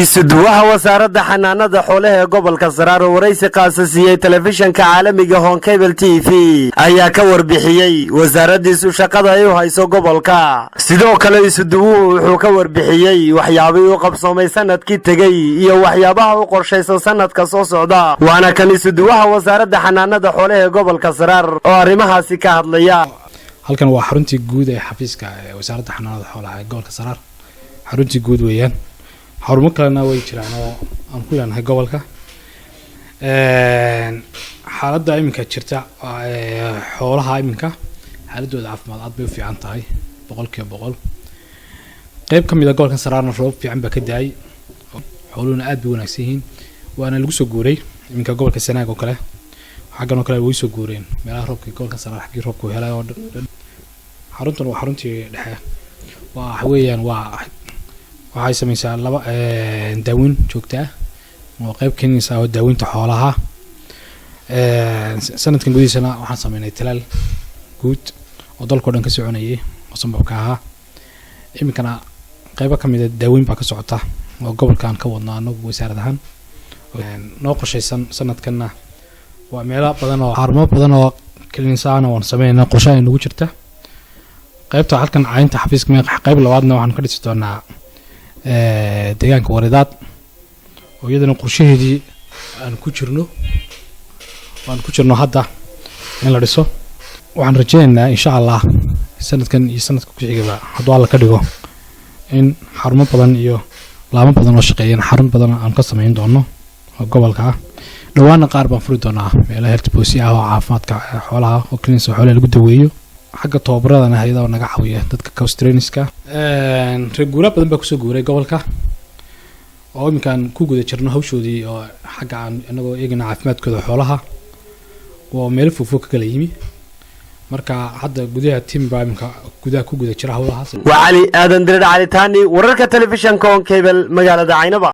Isuduwaha Wasaaradda Xanaanada Xoolaha ee gobolka Saraar oo waraysi qaasa siiyey telefishanka caalamiga Horn Cable TV ayaa ka warbixiyey wasaaradiisu shaqada ay u hayso gobolka. Sidoo kale isuduwuhu wuxuu ka warbixiyey waxyaabihii u qabsoomay sanadkii tegey iyo waxyaabaha u qorshaysan sanadka soo socda. Waana kan isuduwaha Wasaaradda Xanaanada Xoolaha ee gobolka Saraar oo arrimahaasi ka hadlaya. Halkan waa xaruntii guud ee xafiiska Wasaaradda Xanaanada Xoolaha ee gobolka Saraar. Xaruntii guud weeyaan. Xarumo kalena way jiraan oo aan ku leenahay gobolka. Xaaladda iminka jirta, xoolaha iminka xaaladooda caafimaad aad bay u fiican tahay, 100%. Qeyb ka mid a gobolkan Saraarna roob fiican baa ka da-ay, xooluhuna aad bay wanaagsan yihiin, waana lagu soo guuray iminka gobolka Sanaag oo kale. Xaggan oo kale way soo guureen meelaha roobka gobolka Saraar, xaggii roobka uu helay oo dhan. Xaruntan waa xaruntii dhexe. Waa waxa weeyaan, waa waxay sameysaa laba daaweyn joogta ah oo qeyb keenaysa oo daaweynta xoolaha. Sanadkan gudihiisana waxaan sameynay talaal guud oo dalkao dhan ka soconayay oo sambabka ahaa. Iminkana qeybo ka mid a daaweyn baa ka socota oo gobolkaan ka wadno anagu wasaarad ahaan. Noo qorshaysan sanadkanna waa meelo badan oo xarumo badan oo kilinisana waan sameynayna, qorshe ay nagu jirta. Qaybta halkan caynta xafiiska, qayb labaadna waxaan ka dhisi doonaa deegaanka Waridaad, oo iyadana qorshaheedii aan ku jirno hadda in la dhiso. Waxaan rajeynaynaa, insha Allah, sanadkan iyo sanadka ku xigaba, hadduu Alla ka dhigo, in xarumo badan iyo laamo badan oo shaqeeyaan, xarun badan aan ka sameyn doono oo gobolka ah. Dhowaana qaar baan furi doonaa meelaha health post ah oo caafimaadka xoolaha oo clinics xoolaha lagu daweeyo. Xagga tababaradana hay-ada oo naga caawiya dadka cows trainerska. Reer guuraa badan baa kusoo guuray gobolka oo iminkaan ku guda jirno hawshoodii, oo xagga aan inagoo eegayna caafimaadkooda xoolaha oo meelo fogfog ka kala yimi. Marka hadda gudaha team baa iminka gudaha ku guda jira howlahaas. Waa Cali Aadan Dirir Calitaani, wararka telefishanka Horn Cable, magaalada Caynaba.